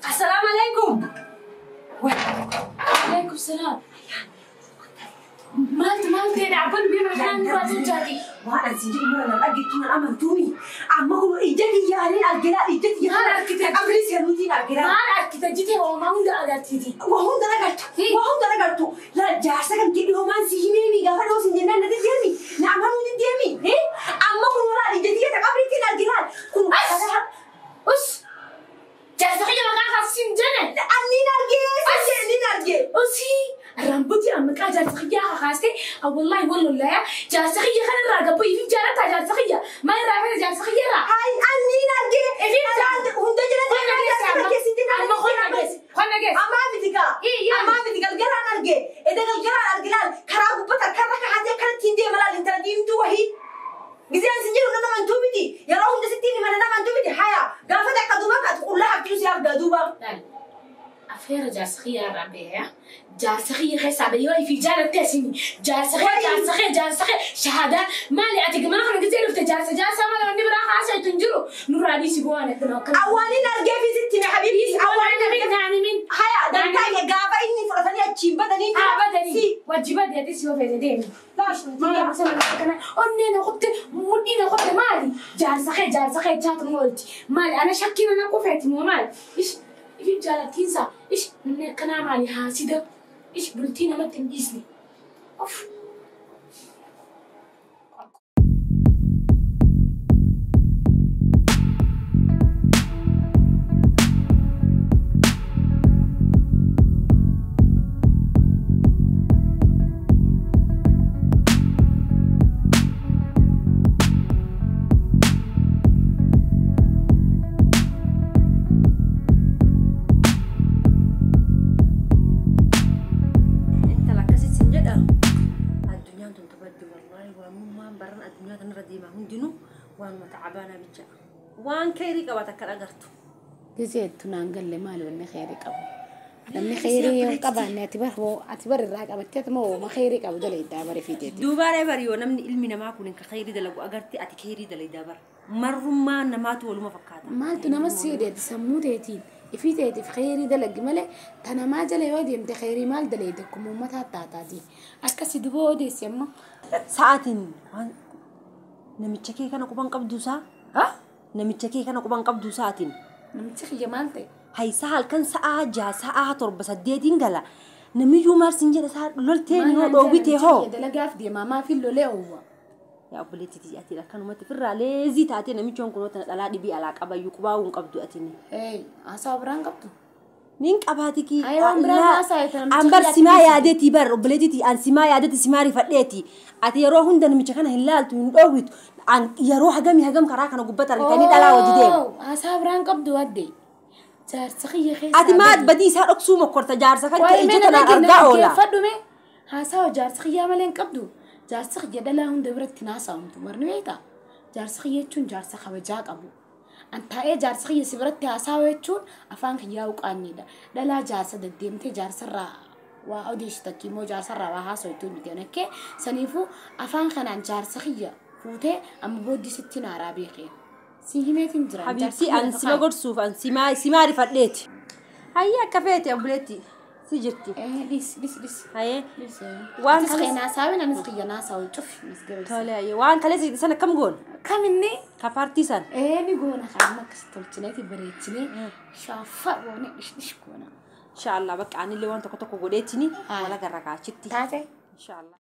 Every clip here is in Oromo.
Assalaamu alaikum. Alaikum salaam. Maaltu maal ta'e dhaabbanni biyya kanaan duraatu jaati. Waan asi jedhu mara na dhageettu na amantuuni. Amma kun ija kiyyaanii arginaa ija kiyyaa. Maal argite? Qabrii seenuutiin arginaa. Maal argite jitee hoomaa hunda agartiiti. Waa hunda agartu. Waa hunda agartu. Laa jaarsa kan jedhu hoomaan si himeemi gaafa dhoo sin jennaan natti deemi. Na amanuuti deemi. Amma kun walaa ija kiyya ta qabriitiin arginaa. Kun Us. Jaarsa kiyya maqaa kaasiin jenne. Anniin argee. Anniin argee. Usii. Rambuti amma maqaa jaarsa kiyyaa kakaastee wallahi wallahi jaarsa kiyya kanarraa gabbu ifin jaalataa jaarsa kiyya maal irraa fedha jaarsa kiyya irraa. Hai anniin argee. Hunda jala Amma qonna geesse. Qonna geesse. Ammaa miti kaa. Ammaa miti galgalaan argee. Edda galgalaan arginaan karaa gubbata karra kahatee akkanatti hin deema laal intala diimtuu wahii. Giseen si jiru nama mantuu miti. Yeroo hunda sitti hima nama mantuu miti. Haya gaafa takka duuba kaatu qullaa haftuu si argaa duuba. Afeera jaarsa kiyya irraa beeya. Jaarsa kiyya keessaa ba'ee yoo ifii jaalatte asini. Jaarsa kiyya jaarsa kiyya jaarsa kiyya shahaadaa maali ati mana kana gisee dhufte jaarsa jaarsa mala wanni biraa haasa'etu hin jiru. Nurraa dhiisi bu'aan akkana akkana. Awwaaniin argee fi sitti hime habiibti. Awwaaniin argee naani min. Haya dantaa gaafa inni fudhatanii achiin badanii. Haa badanii. Wajji badii ati si ofeete deemi. Maali akkana onnee na qotte mudhii na qotte maali jaarsa kiyya jaarsa kiyya chaatu oolti maali ana shakkiina na qofeeti moo maali. Ifin jaalattiinsa ish namni akkanaa maali haasida ish bultii namatti hin dhiisne. Of. Waan khayrii qabaata akka agartu. Gizeettu naan galle maali wanni khayrii qabu? Namni khayrii yoo qabaanne ati bar hoo ati bar irraa qabattee ati moo ma khayrii qabu dalaydaa bari fiiteeti. Duubaaree bari yoo namni ilmi namaa kun ka khayrii dalagu agarti ati khayrii dalaydaa bara. Marrummaa namaatu waluma fakkaata. Maaltu nama siidheeti sammuu teetiin ifii teetiif khayrii dalagi malee ta namaa jala yoo deemte khayrii maal dalayda akkuma uummataa taataati. Akkasi duba odeessi amma. Sa'aatiin waan namicha kee kana quban qabduusaa? Namicha kee kana quban qabdu sa'aatiin. Namichi kiyya maal ta'e? Haysa halkan sa'aa 6 sa'aa 7 8 gala. Namiyyuu maal siin jedha sa'a loltee ni hoo dhoowwitee hoo. Dalagaaf deemaa maaf hin lolee oowwa. Yaa obboleettiitii ati akkanumatti firraa leezii taatee namichoon kunoo tana dhalaa dhibii alaa qabayyuu qubaa'uu hin qabdu atiin. Hey haasaa biraan qabdu? Nin qabaati kii. An bar simaa yaadeetii bar obboleettiitii an simaa yaadeeti simaa rifadheeti. Ati yeroo hunda namicha kana hin laaltu hin dhoowwitu. An yeroo hagamii hagam karaa kana gubbata argitanii dhalaa hojii deemu. Haasaa biraan qabdu adde. Jaarsa kiyya keessaa. Ati maal badii isaa dhoksuu mokkorta jaarsa kan kee ija tanaan argaa oola. Fadhume haasaa jaarsa kiyyaa malee hin qabdu. Jaarsa kiyya dhalaa hunda biratti naasaa'umtu marni beektaa. Jaarsa kiyya jechuun jaarsa kabajaa qabu. An taa'ee jaarsa kiyya si biratti haasaa jechuun afaan kiyyaa uqaanniidha. Dhalaa jaarsa deddeemtee jaarsarraa waa odeessu takki immoo jaarsarraa waa haasa'u miti anakkee saniifuu afaan kanaan jaarsa kiyya fuutee amma booddee sitti naaraa beekee. Si himeetiin jira. Habiibsi an sima gorsuuf an simaa rifadheeti. Hayya akka feete obboleetti si jirti. Dhis dhis dhis. Hayyee. Waan kaleessa naasaawin anis kiyya naasaawin cufi misgabeessa. Tole hayyee waan kaleessa sana akkam goona? Kaminni? Ka paartii sana. Ni goona kan akkas tolchineeti bareechinee shaaffaa goone dhish dhish goona. Inshaallah bakka anillee waan tokko tokko godheetini wal agarra kaachitti. Taate. Inshaallah.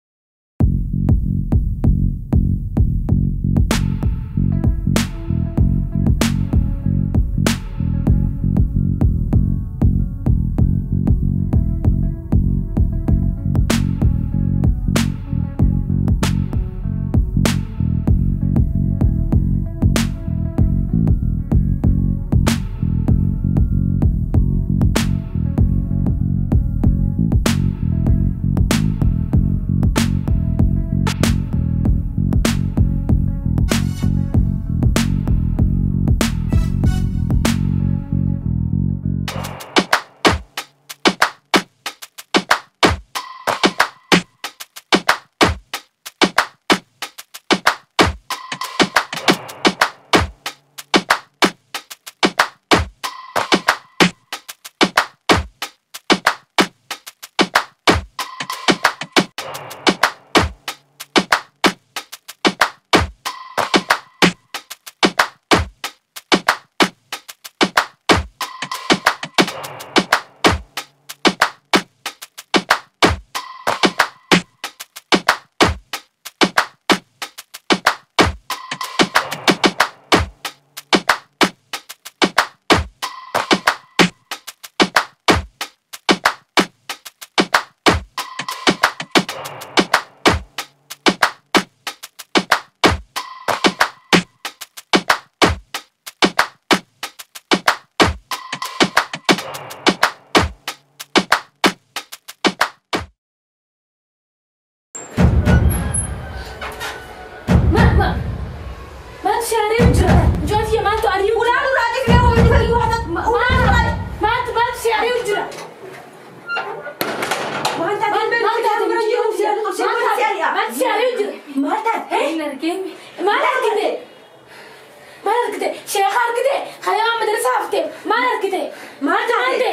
haasofte? Maal argite? Maal taate?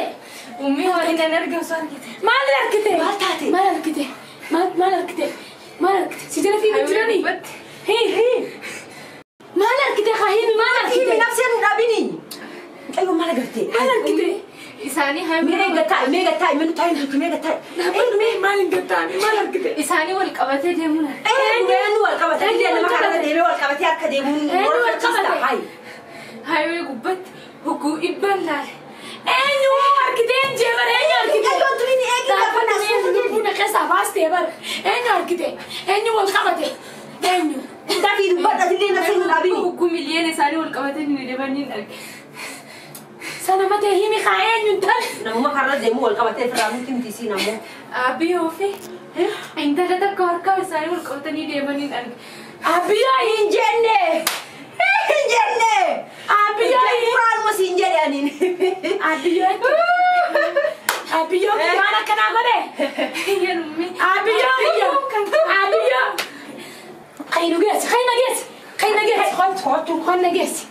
Ummi waan inni arge osoo argite. Maal argite? Maal taate? Maal argite? Maal argite? Maal argite? Si jala fiiguu jiranii? Hii. Maal argite haa himi maal argite? Himi nafsee nu dhaabini. Mucayyoo maal agarte? Maal argite? Isaanii haa Mee gataa mee gataa mee nu taa'e nuti mee gataa. Maal hin gattaani maal argite? Isaanii wal qabatee deemuun arge. Eenyu wal qabatee nama kana deemee wal qabatee akka deemuun Eenyu wal qabate? Hayi. Hayiwee gubbatti hogguu dhibbaan laale. Eenyu argite jee bara eenyu argite? Mucayyoon tuni ni eegi gaafa Eenyu lubbuu keessaa baastee bara eenyu argite? Eenyu wal qabate? Eenyu? Dafii dubbadha illee nafsee nu dhaabini. Hogguu miliyoona isaanii wal qabatee ni deemanii arge. Sana matee himi haa eenyu tal? Namuma karra deemu wal qabatee firraa nuti miti si namoo. Abiyyoo fi intala takka harkaa isaanii wal qabatanii deemanii arge. Abiyyoo Hin jenne. Hin jenne. Abiyyoo Quraanuma siin jedhe aniin. Abiyyoo Abiyyoo waan akkanaa godhe? Yen ummi. Abiyyoo Abiyyoo Qaynu geessi qayna geessi qayna geessi Kootu. qonna geessi.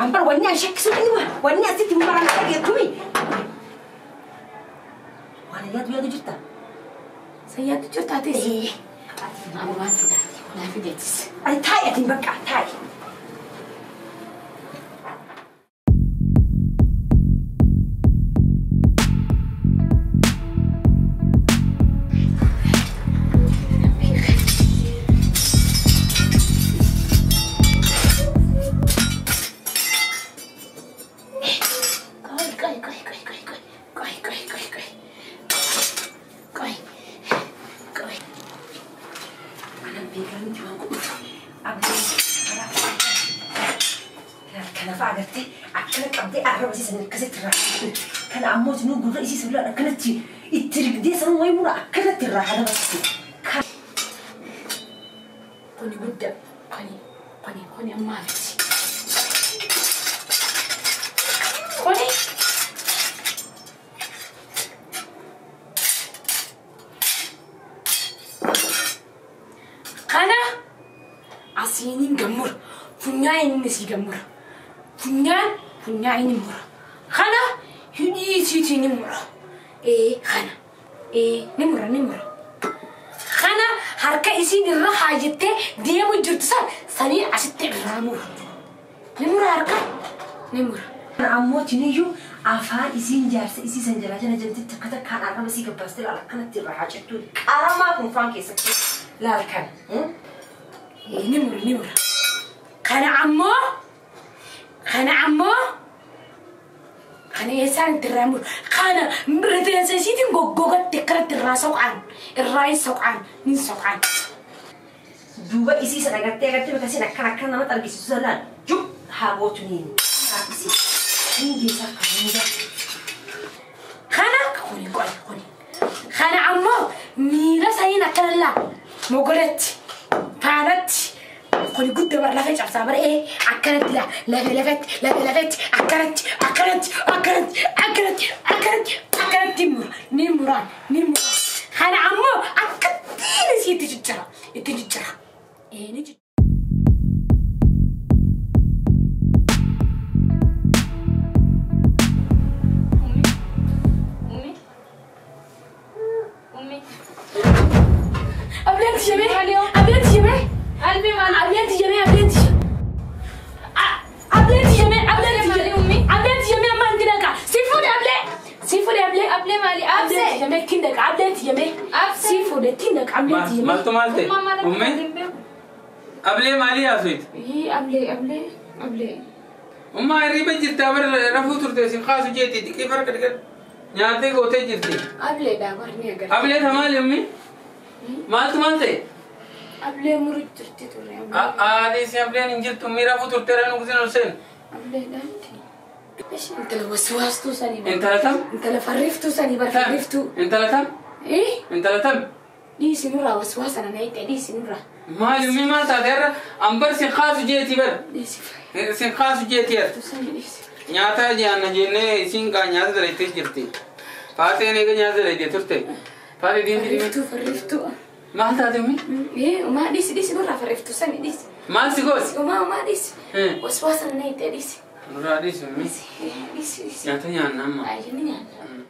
Ambar wanni an shakkisu inni wanni asitti maraan dhageettumi. Waan yaadu yaadu jirta. Sayyaatu jirta atis. Amma waan fidaati naa fideetis. Ati taa'i atiin bakka taa'i. Qoy qoy qoy qoy qoy qoy qoy qoy qoy qoy qoy qoy. Anaan beekaa miti waan godhu. Abdii karaa kana fa'a agartee akkana qabdee arraba isiisan akkasitti irraa kana ammoo sinuu gurra isiisa bilaan akkanatti itti rigdee sanuu wayi mura akkanatti irraa hadabatti. Kuni guddaa kuni kuni kuni ammaa miti. Kuni. Kana asiinin gammura funyaan inni sii gammura funyaan funyaan inni mura kana hidhii isiitii ni mura kana ni mura ni mura. Kana harka isiin irra haajettee deemu jirtu san sanii asitti irraa mura. Ni mura harka ni mura. Ammoo tiniyyuu afaan isiin jaarsa isiisan jalaa jala jalatti takka takkaan arraba isii gabbaastee laala akkanatti irraa haacettu qaramaa kun faan keessatti laal kana. Ni mura ni mura. Kana ammoo kana eessaan itti irraa mura. Kana rifeensa isiitiin goggogatti akkanatti irraa soqaan irraa hin soqaan ni soqaan. Duuba isii sana agartee agartee bakka isiin akkana akkana namatti argisiisu sanaan jub haa gootu niin. Hin geessaa akka hunda. Kana kuni qoy kuni. Kana ammoo miila saniin akkana laa mogoletti faanatti kuni guddaa bara lafa cabsaa bara akkanatti laa lafa lafatti lafa lafatti akkanatti akkanatti akkanatti akkanatti akkanatti akkanatti mura ni mura ni mura. Kana ammoo akkattiin isii itti jijjiira itti jijjiira. Ni jijjiira. Ummi. Ummi. Ummi. Ableen tijjamee ableen tijjamee Albi maali? ableen tijjamee ableen tijjamee ableen tijjamee ableen tijjamee ableen tijjamee amma hin dhaqa si fuudhe ablee si fuudhe ablee Ablee maali? ableen Absee. tijjamee ittiin dhaqa ableen tijjamee Absee. si fuudhe ittiin dhaqa ableen tijjamee. Maaltu maal ta'e? Umma maal akka Ummi? hin beeku. Ablee maalii haasofte? Ablee ablee ablee. Ummaa hirriba jirta bara rafuu turte isin kaasu jeetti dhiqee farka dhiqee nyaatee gootee jirti. Ablee dha barni agarra. Ablee ta maali ummi? Maaltu maal ta'e? Ablee muru jirti turre. Haadhi ableen hin jirtu ummi rafuu turte ranu kusin ol seenu. Ablee dhaanti. Intala waswaastuu sanii bara. Intala tam? Intala farriftuu sanii bara farriftuu. Intala tam? Intala tam? Dhiisi nurraa waswaasa nana hiite dhiisi nurraa. Maali ummi maal taate irra ambar sin kaasu jeeti bara. Dhiisi Sin kaasu jeeti irra. farriftuu sanii dhiisi. Nyaata nyaanna jennee isiin gaa nyaata dalaitee jirti. Faateen eega nyaata dalaitee turte. Faatee diinti dhimee. Farriftuu farriftuu. Maal taate ummi? Umaa dhiisi dhiisi nurraa farriftuu sanii dhiisi. Maal si gooti? Umaa umaa dhiisi. Hmm. Waswaasa nana hiite dhiisi. Nurraa dhiisi. Dhiisi dhiisi. Nyaata nyaanna amma. Ayyee ni nyaanna.